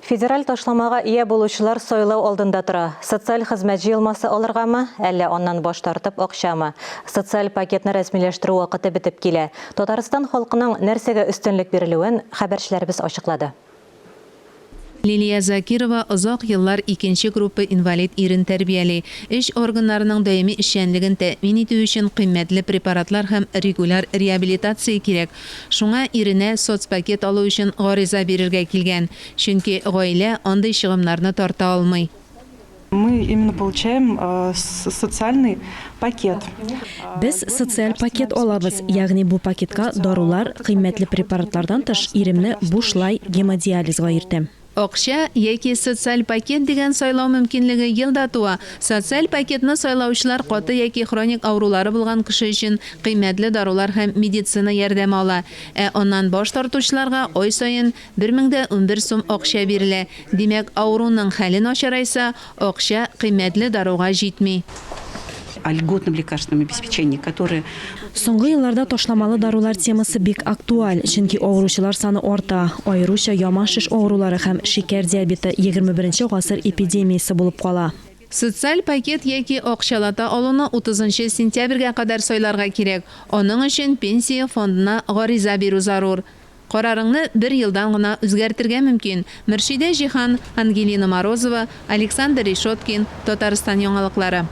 Федераль ташламага ия булучылар сайлау алдында тора, социаль хезмәт җыелмасы алыргамы, әллә аннан баш тартып акчамы? Социаль пакетны рәсмиләштерү вакыты бетеп килә. Татарстан халкының нәрсәгә өстенлек бирелүен хәбәрчеләребез ачыклады. Лилия Закирова озак еллар икенче группа инвалид ирен тәрбияли. Эч органнарының даими эшчәнлеген тәэмин итү өчен кыйммәтле препаратлар һәм регуляр реабилитация кирәк. Шуңа иренә соцпакет алу өчен гариза бирергә килгән. Чөнки гаилә андый чыгымнарны тарта алмый. Мы именно получаем социальный пакет. Без социаль пакет алабыз, ягъни бу пакетка дарулар, кыйммәтле препаратлардан тыш, иремне бушлай гемодиализга йөртәм. Акча яки социаль пакет дигән сайлау мөмкинлеге ел да туа. Социаль пакетны сайлаучылар каты яки хроник авырулары булган кеше өчен кыйммәтле дарулар һәм медицина ярдәме ала. Ә аннан баш тартучыларга ай саен 1011 сум акча бирелә. Димәк, авыруның хәле начарайса, акча кыйммәтле даруга җитми. О льготном лекарственном обеспечении, которое. Соңгы елларда ташламалы дарулар темасы бик актуаль, чөнки авыручылар саны арта, аеруча яман шеш авырулары һәм шикәр диабеты егерме беренче гасыр эпидемиясе булып кала. Социаль пакет яки акчалата алуны утызынчы сентябрьгә кадәр сайларга кирәк, аның өчен Пенсия фондына гариза бирү зарур. Карарыңны бер елдан гына үзгәртергә мөмкин. Мөршидә Җиһан, Ангелина Морозова, Александр Решеткин, Татарстан яңалыклары.